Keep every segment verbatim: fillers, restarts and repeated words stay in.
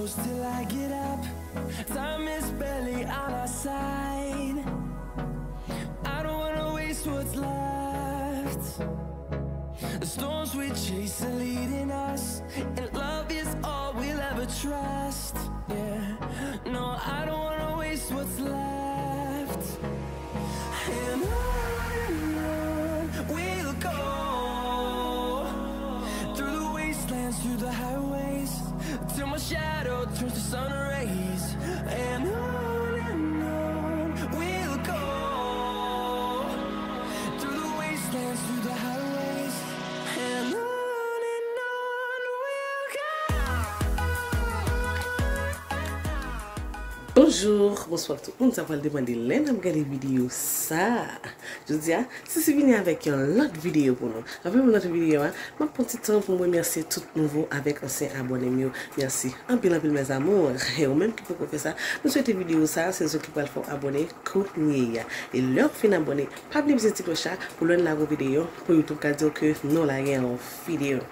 Till I get up, time is barely on our side. I don't wanna waste what's left. The storms we chase are leading us, and love is all we'll ever trust. Yeah, no, I don't wanna waste what's left. And on and on we'll go, through the wastelands, through the highways, till my shadow turns to sun rays. And on and on we'll go, through the wastelands, through the highways, and on and on we'll go. Bonjou, bonswa tout moun sa pral demande lè n ap gade videyo sa. Jodi a, Sisi vini avèk yon lòt videyo pou nou. Anvan m lòt videyo a, m ap pran ti tan pou m remèsye tout nouvo avèk ansyen abòne m yo. Mèsi anpil anpil mes amours. E ou menm ki poko fè sa, nou swete videyo sa, se zot ki pral fè w abòne kounye a. E lè w fin abòne, pa bliye bouze ti klòch la pou lè n lage yon videyo, pou YouTube ka di w ke nou lage yon videyo.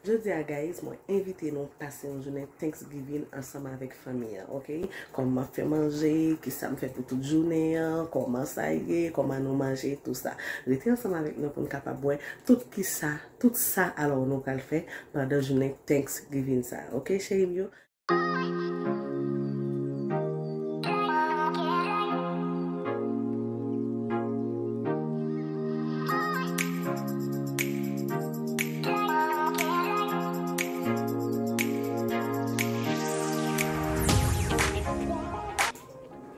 Jodi a, guys, mwen envite nou pase yon jounen Thanksgiving ansanm avèk fanmi an, ok? Kòman m ap fè manje, kisa m fè pou tout jounen an, kòman sa ye, kòman nou manje, tou sa. Rete ansanm avèk nou pou n kapab wè tout kisa, tout sa alò nou pral fè pandan jounen Thanksgiving sa, ok, cheri m yo?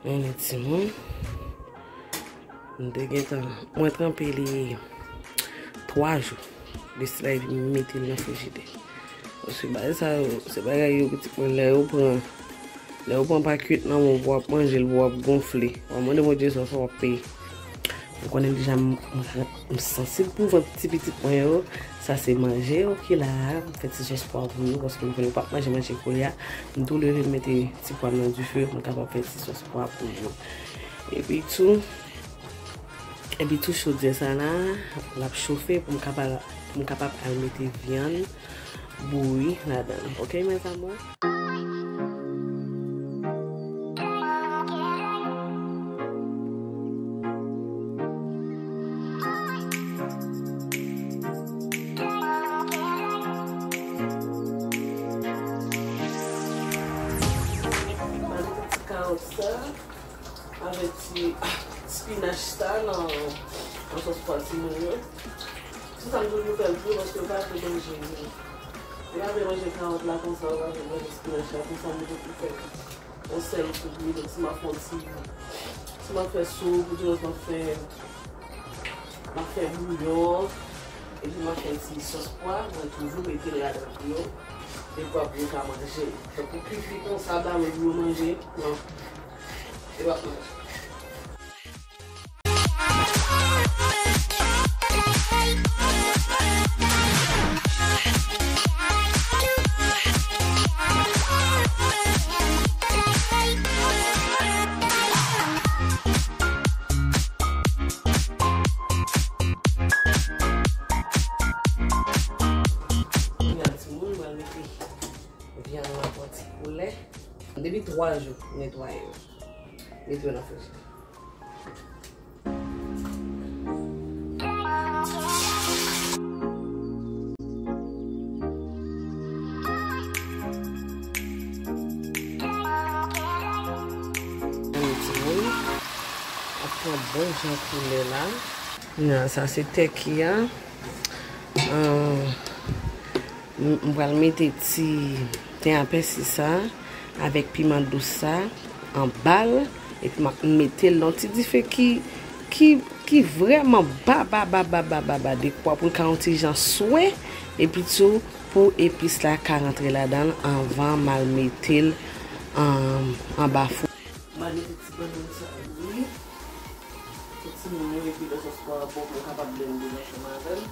Men timoun. M te gentan, mwen tranpe li twa jou. Depi lè epi m mete l nan frijidè. Paske bagay sa yo, se bagay yo, pitit mwen, lè yo pran, lè yo pran pa kwit nan men w pou w ap manje l, pou w ap gonfle. W ap mande Bondye sòs w ap peye. Ou konnen deja m, m, m sansib pou vant ti pitit mwen yo. Sa se manje yo ki la a. M fè ti sòs pwa pou yo, paske m konnen yo p ap manje manje koulye a. M tou leve m mete ti pwa m nan dife, m kapab fè ti sòs pwa pou yo. Epi tou, epi tou chodyè sa la, l ap chofe pou m kapab, pou m kapab al mete vyann bouyi ladan l. Ok, mes amours? Kawòt sa. Avèk ti spinach sa nan, nan sòs pwa timoun yo. Se sa m toujou fè l pou yo, paske yo pa vle manje li. Yo pa vle manje kawòt la konsa, yo pa vle manje spinach la konsa, m toujou fè yon sèl kou pou yo. Donk, si m ap fè yon ti, si m ap fè soup, ou di m ap fè, m ap fè bouyon, epi m ap fè yon ti sòs pwa, mwen toujou mete l ladan pou yo, dekwa pou yo ka manje. Tankou kuit li konsa, ba yo pou yo manje, non. Yo p ap manje. Kounye a, timoun, mwen mete vyann nan pran ti koulè. Depi twa jou, netwaye yo. Mete yo nan frijidè. Ann timoun ap pran bon jan koulè la. Nan, sa se tèki a. An, M, m pral mete ti ten a pèsi sa avèk piman dous sa anba l, epi m ap mete l nan ti dife ki, ki, ki vrèman ba, ba, ba, dekwa pou l ka yon ti jan swe, epi tou pou epis la ka rantre ladan l anvan m al mete l an, anba fou. M al mete ti bannann sa wi. Pou timoun yo, epi lè sòs pwa a bon, pou yo kapab blende l ansanm avè l.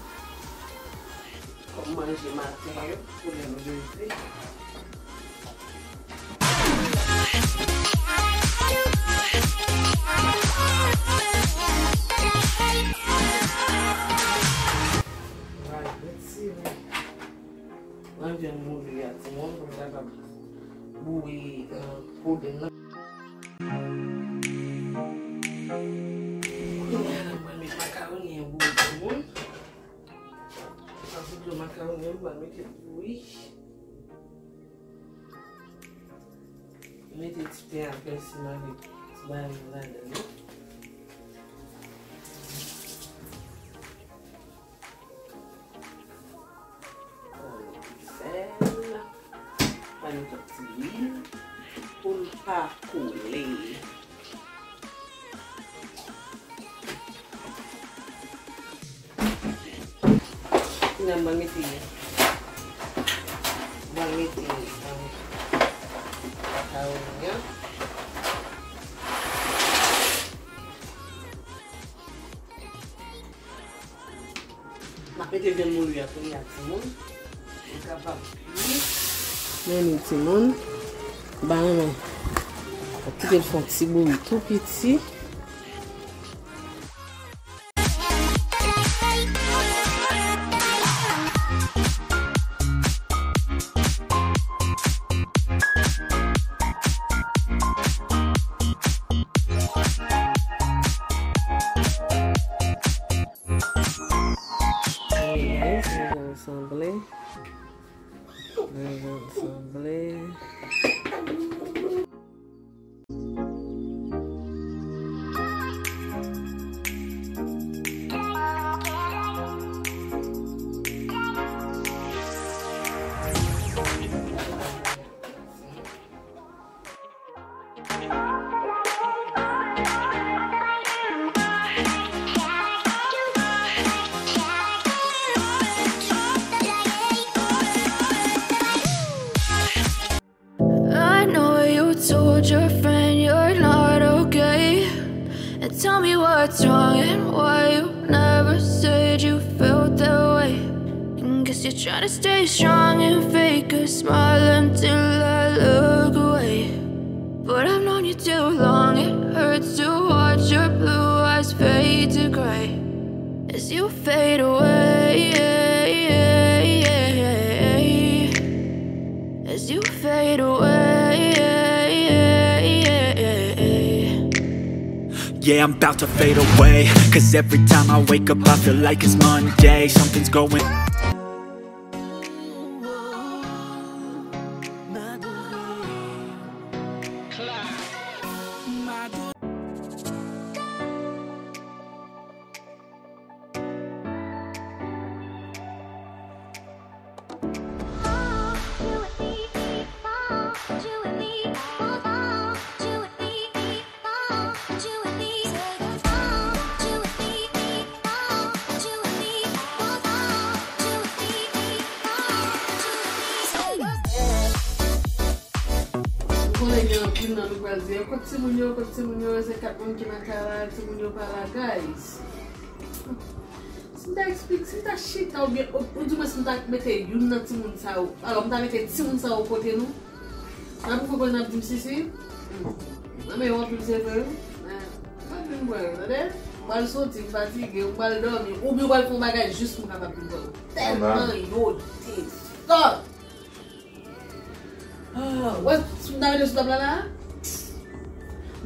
Kòm manje maten yo, pou lè nou leve. Mwen al retire. Mwen vin mouri a timoun, pou m kapab. Mwen, m pral mete bouyi. Mete ti pen ak pèsi m avèk ti bagay yo ladan yo. Sèl. Pral mete yon ti lwil pou l pa kole. Kounye a m pral mete, m pral mete, um, makaroni an. M ap mete vyann mouli a kounye a, timoun. Li kapab byen. Men li, timoun. M pa renmen. Kite l fè yon ti bouyi tou piti. Yes, nou pral sanble. Nou pral sanble. I know you told your friend you're not okay. And tell me what's wrong and why you never said you felt that way. And guess you're trying to stay strong and fake a smile until I look away. But I've known you too long, it hurts to watch your blue eyes fade to gray as you fade away. As you fade away. Yeah, I'm about to fade away. Cause every time I wake up, I feel like it's Monday. Something's going. Ou konnen gen anpil nan nou pral di, "Kot timoun yo, kot timoun yo?" Se kat moun ki nan kay la, timoun yo pa la, guys. Si m ta eksplike, si m ta chita oubyen, ou, ou di mwen si m ta mete youn nan timoun sa yo, alò m ta mete timoun sa yo kote nou, n ap fè konnen n ap di m sisi. Hmm. Mwen menm anpil se vre wi. Men, mwen vin bwè yo, tande? M pral soti, m fatige, m pral dòmi, oubyen m pral fè yon bagay jis pou m kapab vin bwè yo. Tèlman yo te sòt. Ah, wè, si m ta mete sou tab la la,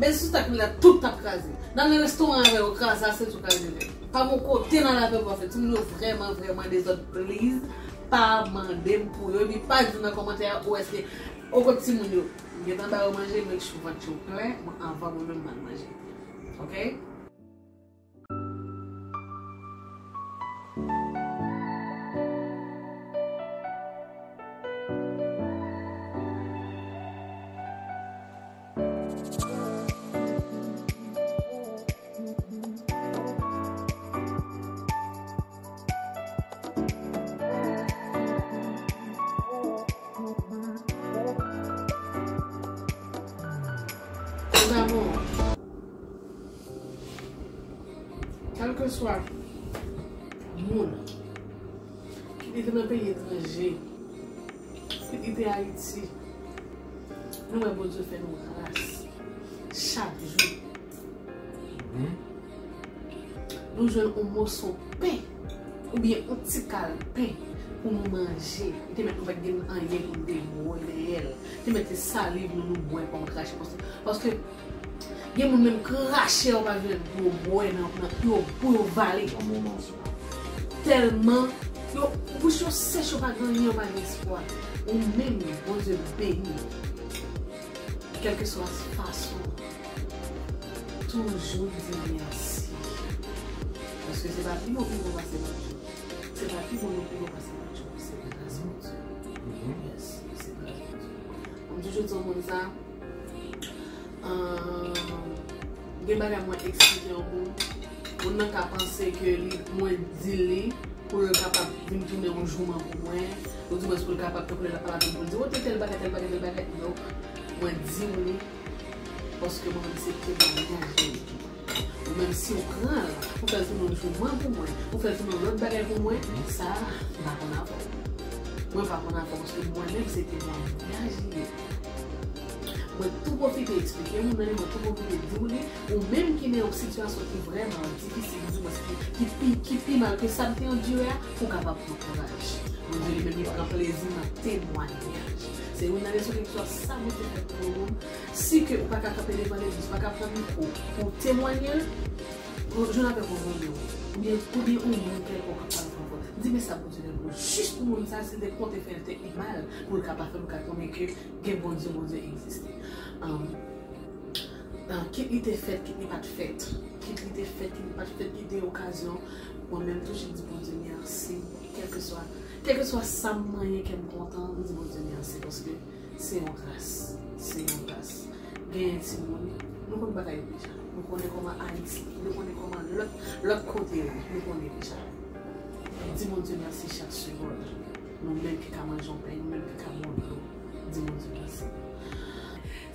men sou tab la, tout t ap kraze. N al nan restoran avè yo, kraze aseti, kraze nèt. Pa gon kote n al avè yo, pa fè. Timoun yo vrèman, vrèman dezòd, please. Pa mande m pou yo, epi pa di m nan kòmantè a, ou èske, ou kot timoun yo? M gentan ba yo manje, make sure vant yo plen, bon, anvan mwen menm m al manje. Oke? Mes amours, kèlkeswa moun, kit li te nan peyi etranje, kit li te Ayiti, nou wè Bondye fè nou gras chak jou. Nou jwenn yon moso pen oubyen yon ti kal pen pou nou manje. Li te mèt nou pa t gen anyen pou nou te bwè dèyè l. Li te mèt se saliv nou, nou bwè kòm krache. Paske, paske gen moun menm krache yo pa jwenn pou yo bwè nan, nan, yo, pou yo vale. Nan moman sa. Tèlman Yo, bouch yo sèch, yo pa gen anyen, yo pa gen espwa. Ou menm, Bondye beni. Kèlkeswa fason, toujou di mèsi. Paske se pa pi bon, pi bon pase lòt jou. Se pa pi bon, pi bon pase lòt jou. Se gras Bondye. Yes, se gras Bondye. M toujou di yon moun sa, Ahn, gen bagay mwen eksplike yon moun. Moun nan ka panse ke li, mwen di li pou l kapab vin tounen yon jouman pou mwen, ou di mwens pou l kapab tankou lè l ap pale avè m pou l di, "O, te tèl bagay, tèl bagay, tèl bagay." Donk, mwen di w li, paske mwen menm se temwayaj li ye. Ou menm si w pran l, ou fè l tounen yon jouman pou mwen, ou fè l tounen yon lòt bagay pou mwen, sa, m pa konn avè w. Mwen pa konn avè w, paske mwen menm se temwayaj li ye. Mwen tou pwofite eksplike moun nan li, mwen tou pwofite di w li, ou menm ki nan yon sitiyasyon ki vrèman difisil, di mwens ki, ki pi, ki pi mal ke sa m te andire a, pou w kapab pran kouraj. Bondye li menm li pran plezi nan temwayaj. Se youn nan rezon kèlkeswa sa Bondye fè pou yon moun, si ke ou pa ka kanpe devan legliz, ou pa ka pran mikwo pou w temwaye l, yon jounen apre pou w vann yo. Oubyen, oubyen yon moun kèlkonk ap pale pou ou. Di men sa Bondye fè pou ou. Jis pou moun sa, si l te konte fè l te pi mal, pou l ka pa fè l, ou ka konnen ke gen Bondye, Bondye egziste. Ahn, ahn, kit li te fèt, kit li pa t fèt. Kit li te fèt, kit li pa t fèt, kit te okazyon. Mwen menm toujou di Bondye mèsi. Kèlkeswa, kèlkeswa sa m manyen, kè m kontan, m di Bondye mèsi paske se yon gras. Se yon gras. Genyen timoun, nou konn bagay yo deja. Nou konnen kòman Ayiti, nou konnen kòman lòt, lòt kote yo, nou konnen deja. Di Bondye mèsi chak segonn. Nou menm ki ka manje yon pèny, nou menm ki ka bwè dlo, di Bondye mèsi.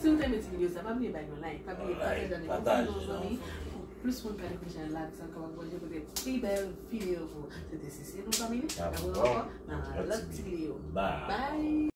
Si nou te renmen ti videyo sa, pa bliye bay yon like, pa bliye pataje avèk yon zanmi pou plis moun ka dekouvri chanèl la, sa nou kapab manje pote pi bèl videyo pou ou. Se te Sisi, nou zanmi, n ap wè ankò nan lòt ti videyo. Bye!